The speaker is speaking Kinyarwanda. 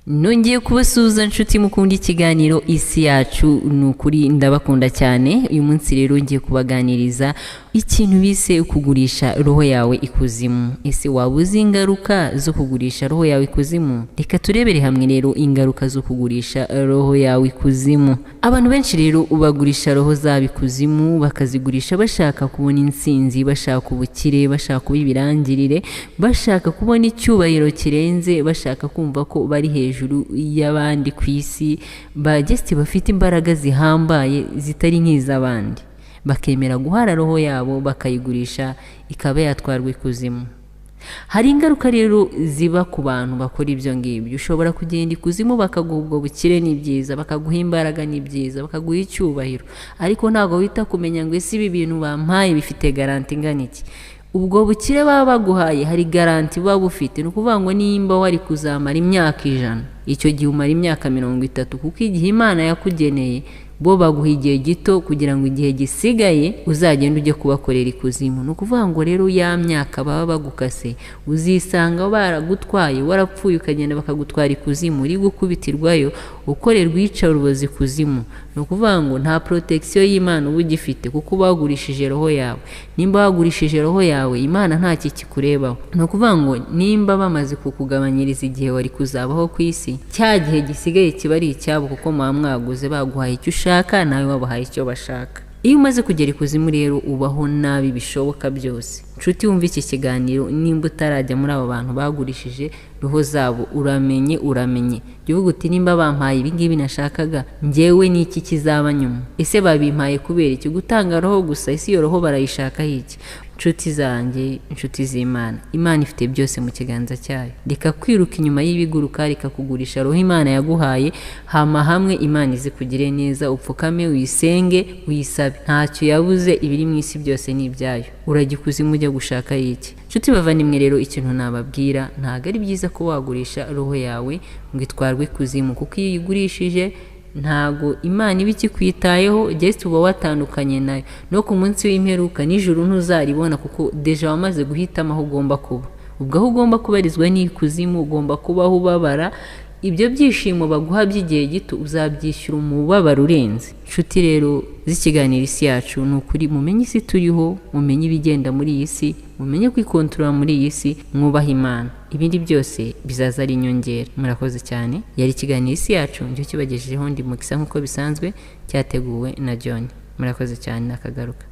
Nongeye kubasuhuza nshuti mukunda ikiganiro Isi Yacu, ni ukuri ndabakunda cyane. Uyu munsi rero ngiye kubaganiriza ikintu bise kugurisha roho yawe ikuzimu. Ese waba uzi ingaruka zo kugurisha roho yawe ikuzimu? Reka turebere hamwe rero ingaruka zo kugurisha roho yawe ikuzimu. Abantu benshi rero bagurisha roho zabo ikuzimu, bakazigurisha bashaka kubona intsinzi, bashaka ubukire, bashaka kuba ibirangirire, bashaka kubona icyubahiro kirenze, bashaka kumva ko bari hejuru y'abandi ku isi, bagesiti bafite imbaraga zihambaye zitari nk'iz'abandi, bakemera guhara roho yabo bakayigurisha ikaba yatwarwa ikuzimu. Hari ingaruka rero ziba ku bantu bakora ibyo ngibyo. Ushobora kugenda ikuzimu bakaguha ubwo bukire, ni byiza, bakaguha imbaraga, ni byiza, bakaguha icyubahiro, ariko ntabwo wita kumenya ngo ese ibi bintu bampaye bifite garanti ingana iki. Ubwo bukire baba baguhaye hari garanti buba bufite, ni ukuvuga ngo nimba wari kuzamara imyaka 100, icyo gihe umara imyaka 30, kuko igihe Imana yakugeneye bo baguha igihe gito kugira ngo igihe gisigaye uzagende ujye kubakorera ikuzimu. Ni ukuvuga ngo rero ya myaka baba bagukase uzisanga baragutwaye, warapfuye ukagenda bakagutwara ikuzimu, uri gukubitirwayo ukorerwa iyicarubozo ikuzimu. Ni ukuvuga ngo nta protection y'Imana uba ugifite kuko bagurishije roho yawe. Nimba wagurishije roho yawe, Imana nta kikurebaho. Ni ukuvuga ngo nimba bamaze kukugabanyiriza igihe wari kuzabaho ku isi, cya gihe gisigaye kiba ari icyabo kuko muba mwaguze, baguhaye icyo ushaka nawe wabahaye icyo bashaka. Iyo umaze kugera ikuzimu rero ubaho nabi bishoboka byose. Nshuti wumva iki kiganiro, nimba utarajya muri abo bantu bagurishije roho zabo, uramenye uramenye. Jya uvuga uti nimba bampaye ibi ngibi nashakaga, njyewe n'iki kizaba nyuma? Ese babimpaye kubera iki? Gutanga roho gusa, ese iyo roho barayishakaho iki? Nshuti zanjye, inshuti z'Imana, Imana ifite byose mu kiganza cyayo. Reka kwiruka inyuma y'ibiguruka, reka kugurisha roho Imana yaguhaye. Hama hamwe Imana izikugire neza, upfukame uyisenge uyisabe. Ntacyo yabuze, ibiri mu isi byose ni ibyayo. Urajya ikuzimu ujya gushaka iki? Nshuti bavandimwe rero, ikintu nababwira, ntabwo ari byiza ko wagurisha roho yawe ngo itwarwe ikuzimu, kuko iyo uyigurishije ntago Imana iba ikikwitayeho, just uba watandukanye nayo. No ku munsi w'imperuka nijoro ntuzaribona, kuko deja wamaze guhitamo aho ugomba kuba. Ubwo aho ugomba kubarizwa ni ikuzimu, ugomba kubaho ubabara. Ibyo byishimo baguha by'igihe gito uzabyishyura umubabaro urenze. Nshuti rero z'ikiganiro Isi Yacu, ni ukuri mumenye isi turiho, mumenye ibigenda muri iyi si, mumenye kwikontorora muri iyi si, mwubahe Imana. Ibindi byose bizaza ari inyongera. Murakoze cyane. Yari ikiganiro Isi Yacu, njye kibagejejeho ndi Mukisa nk'uko bisanzwe, cyateguwe na John. Murakoze cyane, nakagaruka.